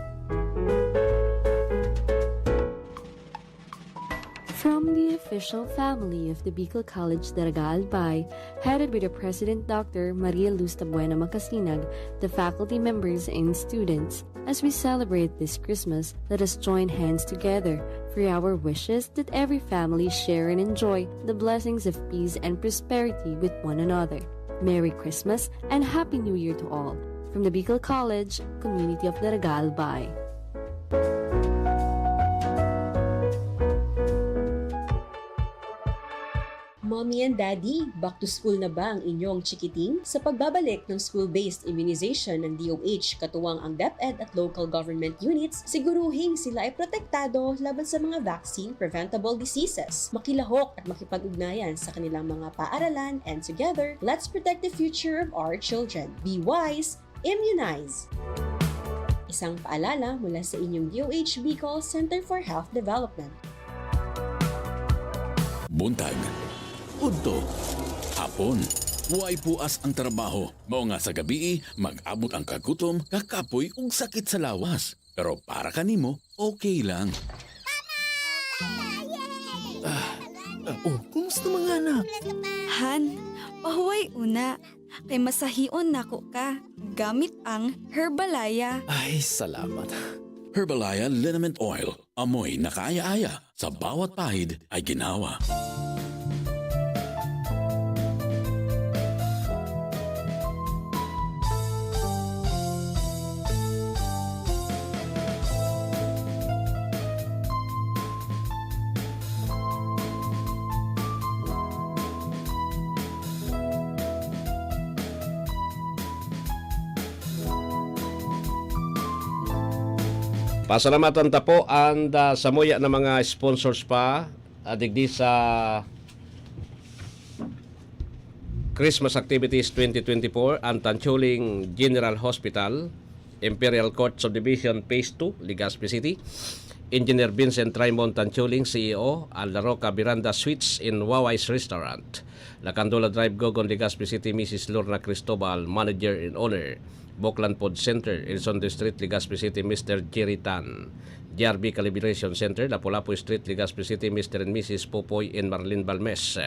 From the official family of the Bicol College Daraga Albay, headed by the President Doctor Maria Luz Tabuena Macasinag, the faculty members and students, as we celebrate this Christmas, let us join hands together for our wishes that every family share and enjoy the blessings of peace and prosperity with one another. Merry Christmas and Happy New Year to all. From the Bicol College, Community of Daraga Albay. Mommy and Daddy, back to school na ba ang inyong chikiting? Sa pagbabalik ng school-based immunization ng D O H, katuwang ang DepEd at local government units, siguruhing sila ay protektado laban sa mga vaccine-preventable diseases. Makilahok at makipag-ugnayan sa kanilang mga paaralan, and together, let's protect the future of our children. Be wise, immunize! Isang paalala mula sa inyong D O H Bicol Center for Health Development. Buntag, udto, hapon, way puas ang trabaho. Mao nga sa gabii, mag-abot ang kagutom, kakapoy ug sakit sa lawas. Pero para kanimo, okay lang. Ah, ah, oh, kumusta mga anak? Han, pahuway una. Kay masahion nako ka gamit ang Herbalaya. Ay, salamat. Herbalaya Liniment Oil. Amoy nakaaya-aya. Sa bawat pahid ay ginhawa. Pasalamatan ta po and, ah, samuya na mga sponsors pa, ah, digdi sa Christmas Activities twenty twenty-four, ang Tanchuling General Hospital, Imperial Court Subdivision Phase two, Legazpi City. Engineer Vincent Raymond Tanchuling, C E O, Al La Roca Veranda Suites in Wawai's Restaurant. Lacandola Drive, Gogon, Legazpi City, Missus Lorna Cristobal, Manager in Owner. Boklan Food Center, Elizondo Street, Legazpi City, Mister Jerry Tan. J R B Calibration Center, Lapu-Lapu Street, Legazpi City, Mister and Missus Popoy and Marlene Balmes.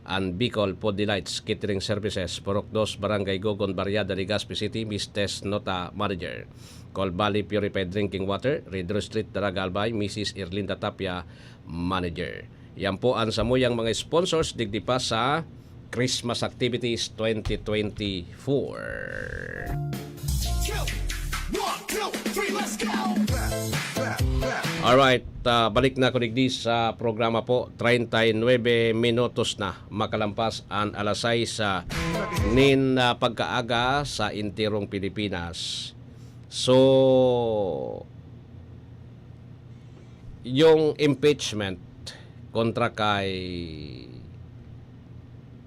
And Bicol Food Delights Catering Services, Purok dos, Barangay Gogon, Barriada, Legazpi City, Mister Nota, Manager. Col Valley Purified Drinking Water, Ridro Street, Daraga, Albay, Missus Erlinda Tapia, Manager. Yan po ang samuyang mga sponsors digdi pa sa Christmas Activities twenty twenty-four. Two, one, two, three, let's go! Alright, ah, balik na ako digdi sa programa po. Treinta y nueve minutos na makalampas an alas sais, ah, nin, ah, pagkaaga sa enterong Pilipinas. So, yung impeachment kontra kay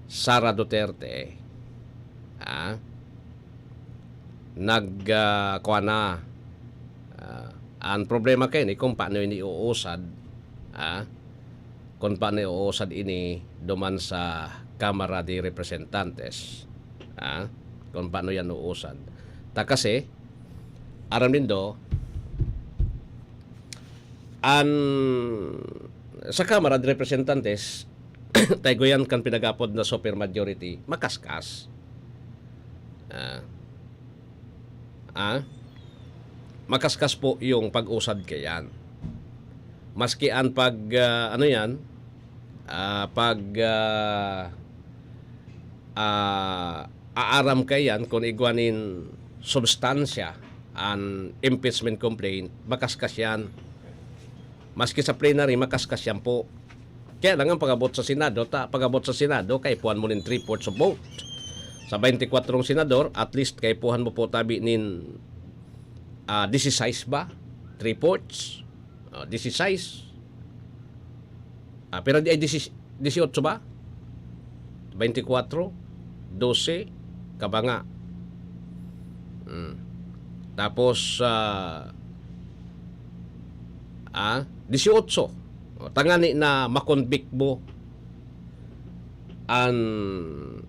Sara Duterte, ah, nag, ah, kuwan na. Ah, ang problema kaini kung paano ini uusad, ah, kung paano uusad ini duman sa Kamara de Representantes, ah, kung paano yan uusad. Ta kasi, aram nindo, an, sa Kamara de Representantes, tayo yan kan pinagapod na super majority, makaskas. Ah. Ah? Makaskas po yung pag-usad kayan. Maski an pag, ah, ano yan, ah, pag, ah, ah, aaram kayan kung igwa nin substansya an impeachment complaint, makaskas yan. Maski sa plenary, makaskas yan po. Kaya lang ang pag-abot sa Senado, ta, pag-abot sa Senado, kaipuhan mo nin three-fourths of vote. Sa twenty-four senador, at least kaipuhan mo po tabi nin, ah, disisais ba? Three-fourths? Ah, disisais. Ah, pero di ay disi-, disiotso ba? Twenty-four, dose, kabanga. Hmm. Tapos, ah, ah, disiotso. O, tangani na makonvict mo an,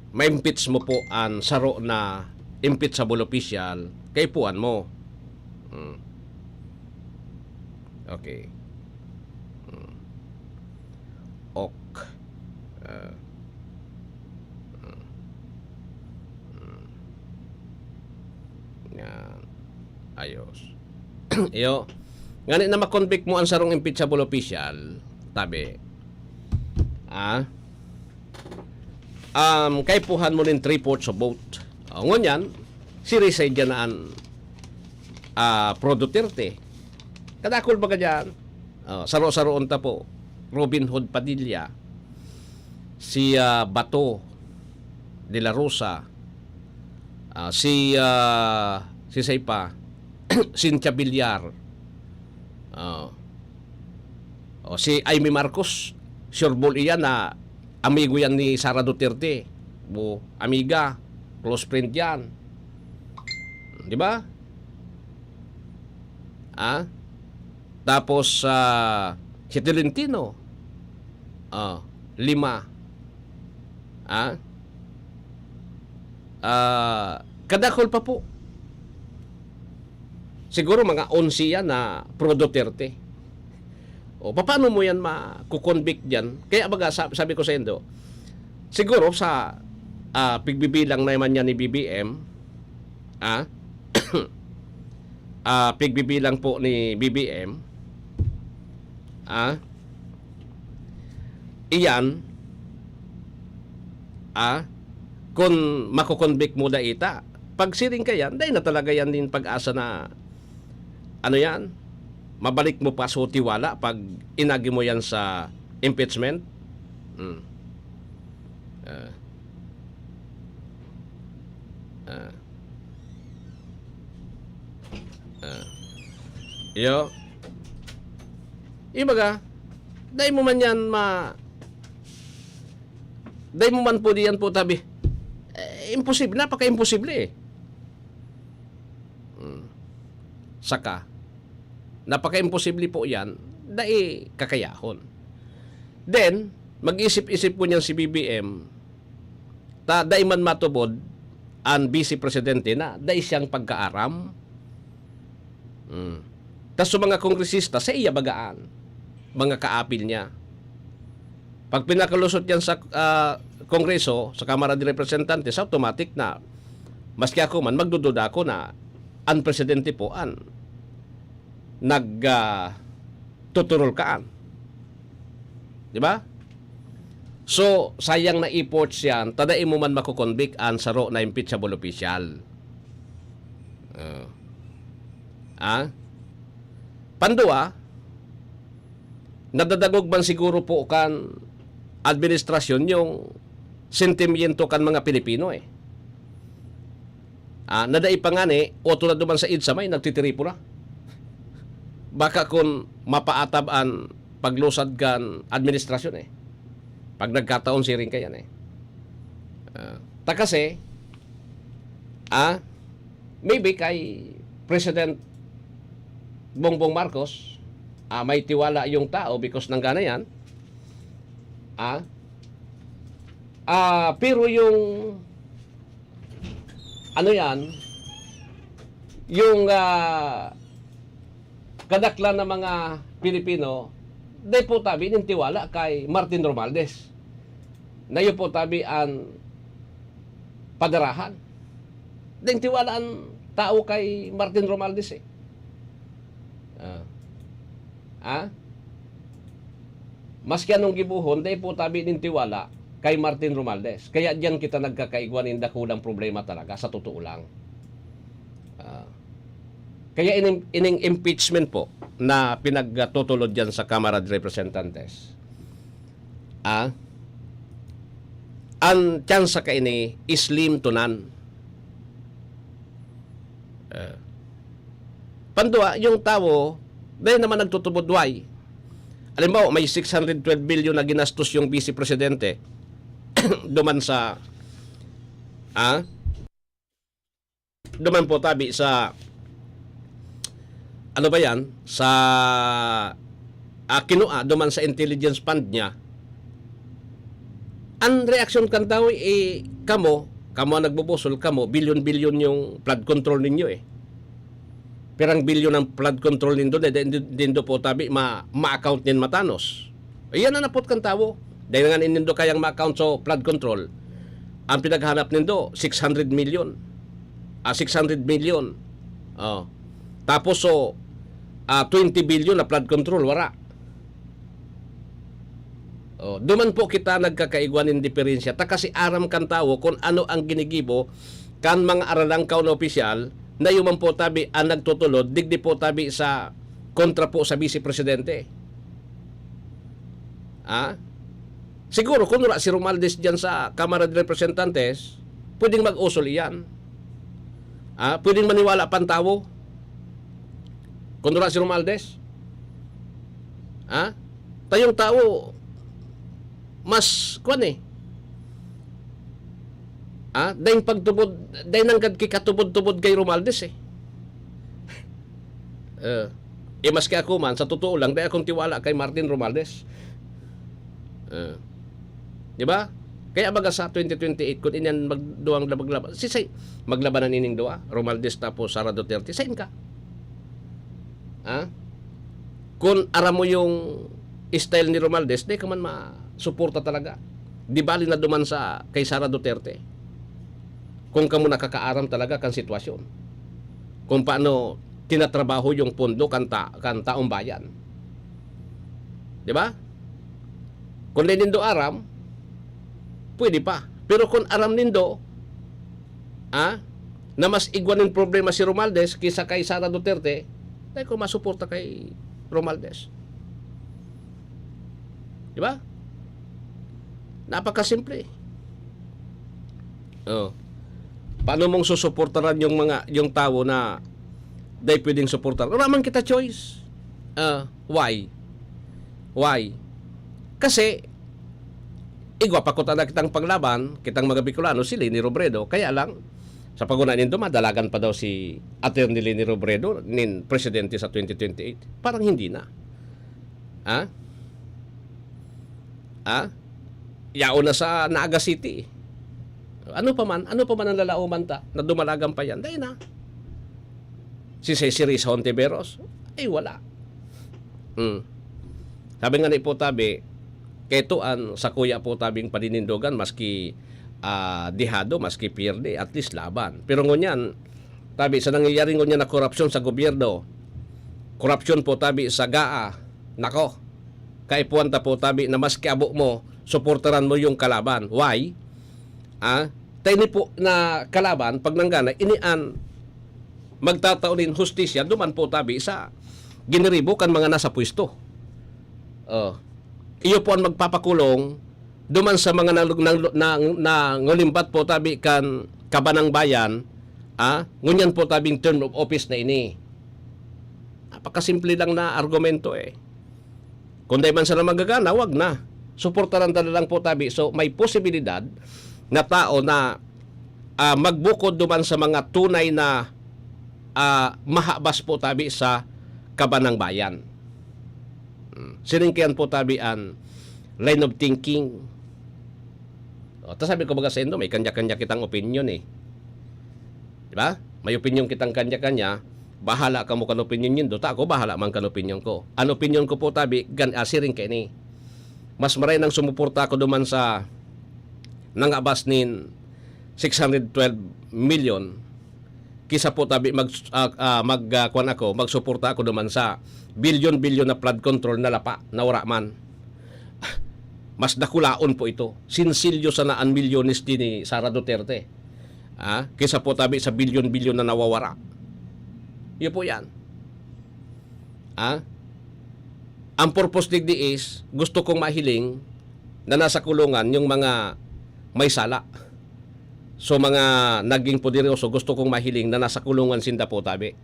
ma-impeach mo po an saro na impeachable official, kaipuhan mo. Hmm. Okay. Hmm. Ok. Ah. Hmm. Hmm. Yan. Ayos. Iyo. Ngani na makonvict mo an sarong impeachable official, tabi. Ah? Um, kaipuhan mo nin three-fourths of vote. O, ngunyan, si Risa dyan na an, ah, pro Duterte. Kadakul baga dyan. O, saro-saroon ta po. Robin Hood Padilla. Si, ah, Bato de la Rosa. Ah, si, ah, si Saipa. Cynthia Villar. O. O, si Imee Marcos, sure ball iyan na amigo yan ni Sara Duterte. Bo, amiga, close friend yan. Di ba? Ah? Tapos, ah, si Tolentino. Ah, lima. Ah? Ah, kadakul pa po. Siguro mga onse yan na pro Duterte. O, paano mo yan makukonvict dyan? Kaya baga, sa-, sabi ko sa indo, siguro sa, ah, pigbibilang naman yan ni B B M, ah, ah, pigbibilang po ni B B M, ah, iyan, ah, kung makukonvict mo daita, pag siring ka yan, dai na talaga yan din pag-asa na, ano yan, mabalik mo pa so tiwala pag inagi mo yan sa impeachment. Mm. Ah. Ah. Ah. Iyo. Ibaga, dai mo man yan ma-, dai mo man po diyan po tabi. Eh, imposible, napaka-imposible eh. Hmm. Saka, napaka-imposible po yan, dai kakayahon. Then, mag-isip-isip po niyan si B B M, ta dai man matubod an Vice Presidente na dai siyang pagkaaram. Hmm. Tas sa mga kongresista, sa iya bagaan, mga kaapil niya. Pag pinakalusot yan sa, ah, Kongreso, sa Kamara de Representantes, automatic na, maski ako man, magdududa ako na ang presidente po an nag, ah, tuturol kaan. Di ba? So, sayang na efforts yan, ta dai mo man mako-convict an saro na impeachable official. Ah. Ah? Pandua, nadadangog man siguro po kan administrasyon yung sentimiento kan mga Pilipino eh. Ah, na dai pa ngani, oto na duman sa EDSA may nagtitiripo na. Baka kun mapaatab an paglusad kan administrasyon eh. Pag nagkataon siring kayan eh. Ah, ta kasi, ah, maybe kay President Bongbong Marcos, ah, may tiwala yung tao because nanggana yan. Ah, ah, pero yung ano yan, yung, ah, kadaklan na mga Pilipino, dai po tabi nintiwala kay Martin Romualdez. Na iyo po tabi an padarahan. Dai tiwala an tao kay Martin Romualdez eh. Ah. Ah? Maski anong gibohon, dai po tabi nintiwala kay Martin Romualdez. Kaya diyan kita nagkakaigwa nin dakulang problema talaga, sa totoo lang. Ah. Kaya ining, ining impeachment po na pinagtutulod diyan sa Kamara de Representantes, ah, ang tsansa kaini slim to none. Ah. Pandua, yung tawo, dai naman nagtutubod way. Halimbawa, may six hundred twelve billion na ginastos yung Vice Presidente duman sa, ah, duman po tabi sa, ano ba yan? Sa, ah, kinua duman sa intelligence fund niya. Ang reaksyon kan tawo, eh, kamo, kamo ang nagbubusol, kamo, bilyon-bilyon yung flood control ninyo eh. Pirang bilyon ang flood control nindo, di, di, di, nindo po tabi, ma, ma-account nin matanos. Iyan ang napot kan tawo. Dahil nga nindo kayang ma-account sa flood control, ang pinaghanap nindo, six hundred million. Ah, six hundred million. Oh. Tapos, so, ah, twenty billion na flood control, wala. Oh, duman po kita nagkakaigwa nin diferensya. Ta kasi aram kan tawo kun ano ang ginigibo kan mga aralangkaw na opisyal na iyo man po tabi ang nagtutulod, digdi po tabi sa kontra po sa Vice Presidente. Ah? Siguro, kung wala si Romualdez diyan sa Kamara de Representantes, pwedeng mag-usol iyan. Ah? Pwedeng maniwala pang tawo. Kung wala si Romualdez. Ah? Tayong tawo, mas, kwan eh. Ah? Dahil pagtubod, dahil nanggad kikatubod-tubod kay Romualdez eh. Eh, eh, maski ako man, sa totoo lang, dai akong tiwala kay Martin Romualdez. Eh, di ba? Kaya baga sa twenty twenty-eight, kung inyan magduwang labag-laban, si say, maglabanan ining duwa, Romualdez tapos Sara Duterte, sain ka? Ha? Kung aram mo yung style ni Romualdez, di ka man masuporta talaga. Di bali na duman sa kay Sara Duterte. Kung kamo nakakaaram talaga kan sitwasyon. Kung paano tinatrabaho yung pondo kan, ta, kan taong bayan. Di ba? Kung di nindo aram, pwede pa. Pero kung aram nindo, ah, na mas igwa nin problema si Romualdez kaysa kay Sara Duterte, dai ko masuporta kay Romualdez. Di ba? Napakasimple. Oh. Paano mong susuportaran yung mga, yung tawo na Dai pwedeng suportar. Wala man kita choice. Ah, why? Why? Kasi, igwa pa kuta na kitang panglaban, kitang mga Bicolano, si Leni Robredo. Kaya lang, sa paguna nindo, madalagan pa daw si Attorney Leni Robredo nin presidente sa twenty twenty-eight. Parang hindi na. Ha? Ha? Yaon na sa Naga City. Ano pa man, ano pa man ang lalauman ta na dumalagan pa yan? Dai na. Si Ceci Risa Hontiveros, ay wala. Hmm. Sabi nga ni po tabi, keto an sakuya po tabing paninindogan, maski, ah, dehado, maski pierde, at least laban. Pero ngunyan, tabi sa nangyayari ngunyan na korupsyon sa gobyerno, korupsyon po tabi sa gaa, nako, kaipuhan ta po tabi na maski abo mo, suportaran mo yung kalaban. Why? Ah, ta ini po na kalaban, pag nanggana, ini an magtatao nin hustisya, duman po tabi sa giniribo kan mga nasa pwesto. Oh. Iyo po ang magpapakulong duman sa mga nang, nang, nang, nangulimbat po tabi kan Kabanang Bayan, ah, ngunyan po tabing term of office na ini. Napakasimple lang na argumento eh. Kung dai man sana magagana, wag na. Suportaran ta na lang po tabi. So, may posibilidad na tao na, ah, magbukod duman sa mga tunay na, ah, mahabas po tabi sa Kabanang Bayan. Hmm. Siring kayan po tabi an line of thinking. O, ta sabi ko baga saindo, may kanya-kanya kitang opinyon eh. Di ba? May opinyon kitang kanya-kanya. Bahala kamo kan opinyon nindo, ta ako bahala man kan opinyon ko. An opinyon ko po tabi, gan-, ah, siring kaini. Mas maray nang sumuporta ako duman sa nangabas nin six hundred twelve million kisa po tabi mag, ah, ah, mag, ah, kwan ako, magsuporta ako duman sa bilyon-bilyon na flood control na lapa na wara man. Mas dakulaon po ito. Sinsilyo sana an milyones din ni Sara Duterte. Ah, kisa po tabi sa bilyon-bilyon na nawawara. Yun po yan. Ah? Ang purpose digdi is, gusto kong mahiling na nasa kulungan yung mga may sala. So, mga naging poderoso, gusto kong mahiling na nasa kulungan sinda po tabi.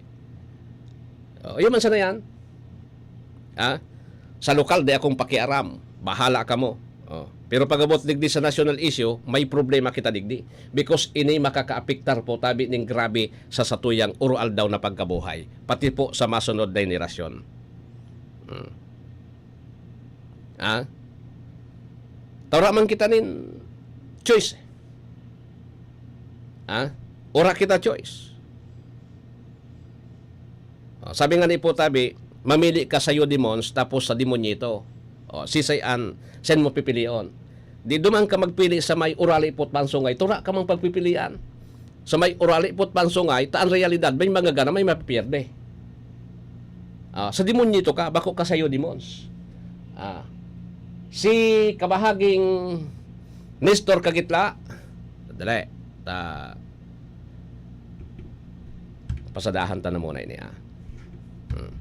Oh, yun man sana yan. Ha? Sa lokal, di akong pakiaram. Bahala kamo. Oh. Pero pag-abot digdi sa national issue, may problema kita digdi. Because ini makakaapektar po tabi ning grabe sa satuyang uro-aldaw na pagkabuhay. Pati po sa masunod na henerasyon. Hmm. Ha? Ta wara man kita nin choice. Ha? Wara kita choice. O, sabi nga ni Ipo Tabi, "Mamili ka sayo, demons, tapos sa demonyito." O, sisay an, sen mo pipilion? Di duman ka magpili sa may urali pot pansungay, tura ka mang pagpipilian. Sa may urali pot pansungay, ta an realidad, may magagana, may mapipierde. Ah, sa demonyito ka, bako ka sayo, demons. Ah, si kabahaging Nestor Kagitla, dali, ta, pasadahan ta na muna ini, ah. Hmm.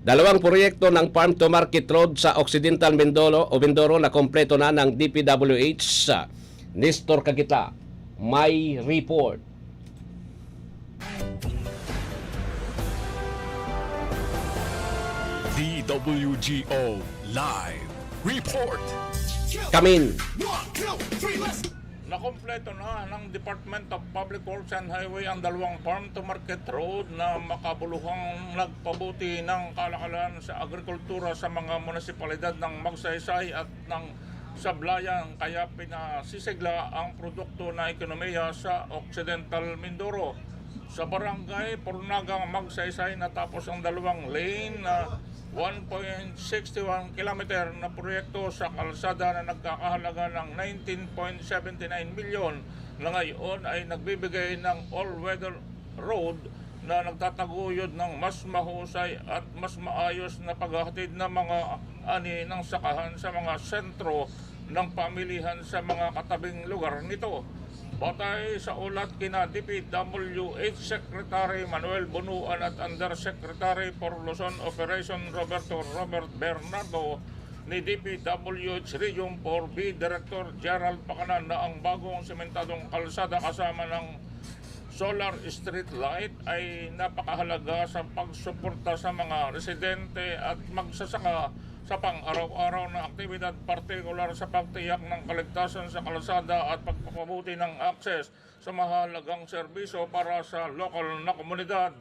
Dalawang proyekto ng farm to market road sa Occidental Mindoro o Mindoro na kompleto na ng D P W H. Nestor Kagitla, may report. D W G O Live Report. Kamin. Nakompleto na ng Department of Public Works and Highway ang dalawang farm to market road na makabuluhang nagpabuti ng kalakalan sa agrikultura sa mga munisipalidad ng Magsaysay at ng Sablayan, kaya pinasisigla ang produkto na ekonomiya sa Occidental Mindoro. Sa barangay Purnagang Magsaysay natapos ang dalawang lane na one point six one kilometer na proyekto sa kalsada na nagkakahalaga ng nineteen point seventy nine milyon na ngayon ay nagbibigay ng all-weather road na nagtataguyod ng mas mahusay at mas maayos na paghahatid ng mga ani ng sakahan sa mga sentro ng pamilihan sa mga katabing lugar nito. Batay sa ulat kina D P W H Secretary Manuel Bunuan at Undersecretary for Luzon Operation Roberto Robert Bernardo ni D P W H Region four B Director Gerald Pacanan na ang bagong sementadong kalsada kasama ng solar street light ay napakahalaga sa pagsuporta sa mga residente at magsasaka sa pang-araw-araw na aktibidad, partikular sa pagtiyak ng kaligtasan sa kalsada at pagpapabuti ng access sa mahalagang serbisyo para sa lokal na komunidad.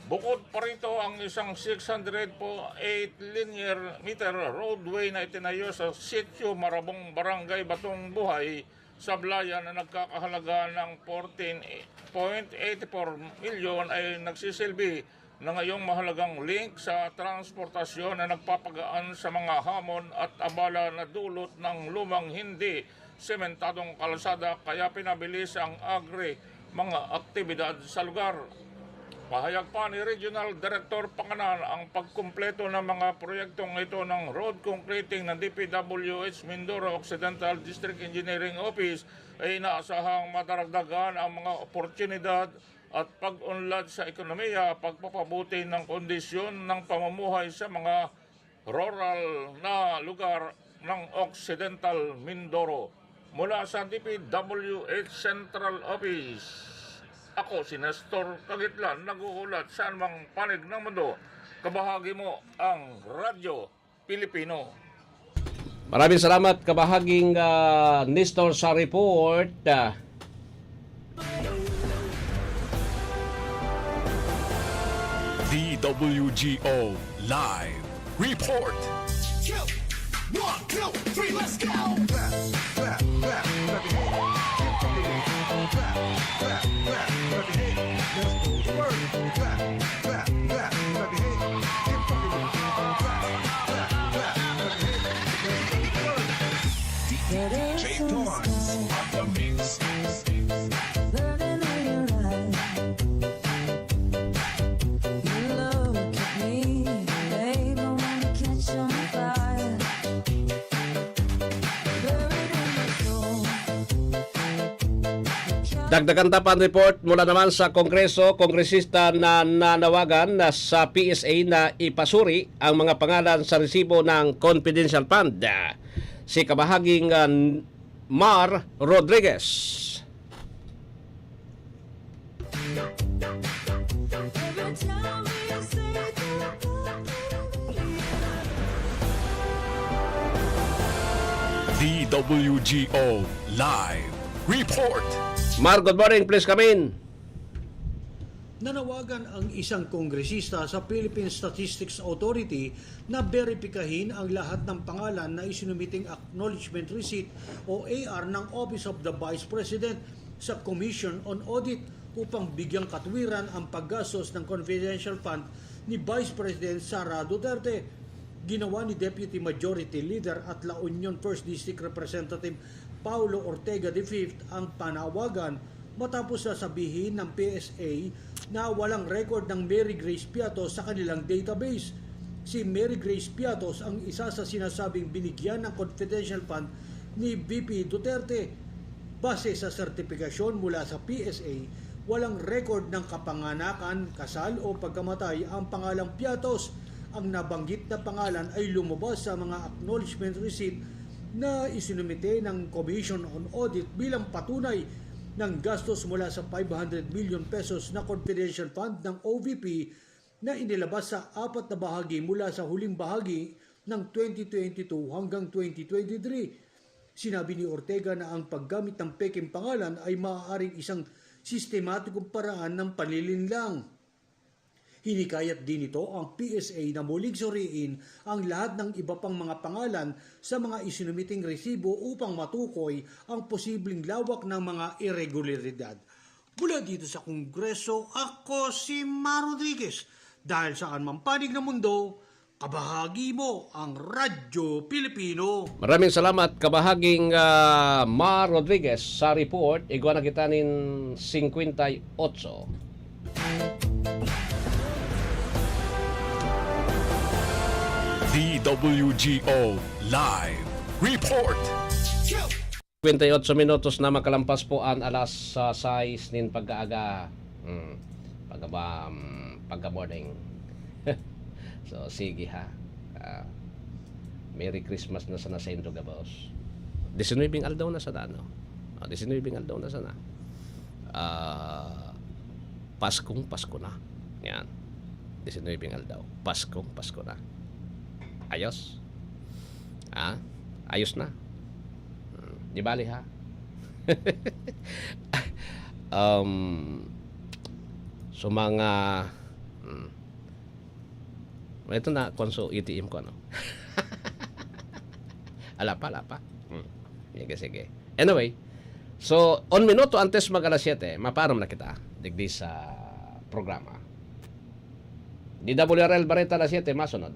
Bukod pa rito, ang isang six hundred eight linear meter roadway na itinayo sa Sitio Marabong, Barangay Batong Buhay, Sablayan, na nagkakahalaga ng fourteen point eight four milyon ay nagsisilbi na ngayong mahalagang link sa transportasyon na nagpapagaan sa mga hamon at abala na dulot ng lumang hindi sementadong kalsada, kaya pinabilis ang agri mga aktibidad sa lugar. Pahayag pa ni Regional Director Panganan, ang pagkumpleto ng mga proyektong ito ng road concreting ng D P W H Mindoro Occidental District Engineering Office ay inaasahang madaragdagan ang mga oportunidad at pag-unlad sa ekonomiya, pagpapabuti ng kondisyon ng pamumuhay sa mga rural na lugar ng Occidental Mindoro. Mula sa D P W H Central Office, ako si Nestor Kagitlan, nag-uulat sa anumang panig ng mundo. Kabahagi mo ang Radyo Pilipino. Maraming salamat, kabahaging, ah, Nestor, sa report. Ah, D W G O Live Report. Two, one, two, three, let's go! Clap, clap, clap, clap your hands. Keep fucking it. Clap, clap, clap your hands. Let's go to work. Clap, clap, clap, clap your hands. Keep fucking it. Clap, clap, clap, clap your hands. Let's go to work. D J Torrance on the mix. Learning how you ride. You look at me, babe, I wanna catch on fire. Buried in my soul. Dagdagan ta pa ang report mula naman sa Kongreso, kongresista na nanawagan na sa P S A na ipasuri ang mga pangalan sa resibo ng confidential fund. Si kabahaging ah, Mar Rodriguez. Every time we say goodbye. D W G O Live Report. Mar, good morning. Please come in. Nanawagan ang isang kongresista sa Philippine Statistics Authority na beripikahin ang lahat ng pangalan na isinumiting acknowledgement receipt o A R ng Office of the Vice President sa Commission on Audit upang bigyang katwiran ang paggastos ng confidential fund ni Vice President Sara Duterte. Ginawa ni Deputy Majority Leader at La Union First District Representative Paulo Ortega the fifth ang panawagan matapos na sabihin ng P S A na walang record ng Mary Grace Piatos sa kanilang database. Si Mary Grace Piatos ang isa sa sinasabing binigyan ng confidential fund ni V P Duterte. Base sa sertipikasyon mula sa P S A, walang record ng kapanganakan, kasal o pagkamatay ang pangalang Piatos. Ang nabanggit na pangalan ay lumabas sa mga acknowledgement receipt na isinumite ng Commission on Audit bilang patunay ng gastos mula sa five hundred million pesos na confidential fund ng O V P na inilabas sa apat na bahagi mula sa huling bahagi ng twenty twenty-two hanggang twenty twenty-three. Sinabi ni Ortega na ang paggamit ng pekeng pangalan ay maaaring isang sistematikong paraan ng panlilinlang. Hinikayat din nito ang P S A na muling suriin ang lahat ng iba pang mga pangalan sa mga isinumiting resibo upang matukoy ang posibleng lawak ng mga iregularidad. Mula dito sa Kongreso, ako si Mar Rodriguez. Dahil saan mang panig ng mundo, kabahagi mo ang Radyo Pilipino. Maraming salamat, kabahaging ah, Mar Rodriguez, sa report. Igwa na kita nin singkwenta y otso. D W G O Live Report. Kwenta y otso minutos na makalampas po an alas ah, sais nin pagkaaga. Hmm. Pagkaba, um, pagka morning. So, sige ha. Ah, Merry Christmas na sana sa indo gabos. Disinwebeng aldaw na sana, no? Ah, disinwebeng aldaw na sana. Ah, Paskong Pasko na. Yan. Disinwebeng aldaw. Paskong Pasko na. Ayos? Ha? Ayos na? Hmm, di bale, ha? Um, so, mga, hmm, ito na, konso A T M ko, ano? Ala pa, ala pa. Hmm. Sige, sige. Anyway, so, un minuto antes mag alas siyete, mapaaram na kita digdi sa programa. D W R L Bareta alas siyete, masunod.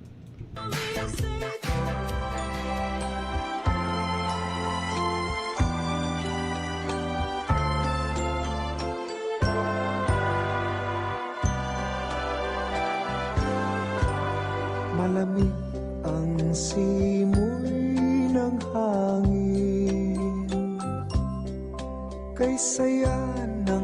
Malamig ang simoy ng hangin, kay saya ng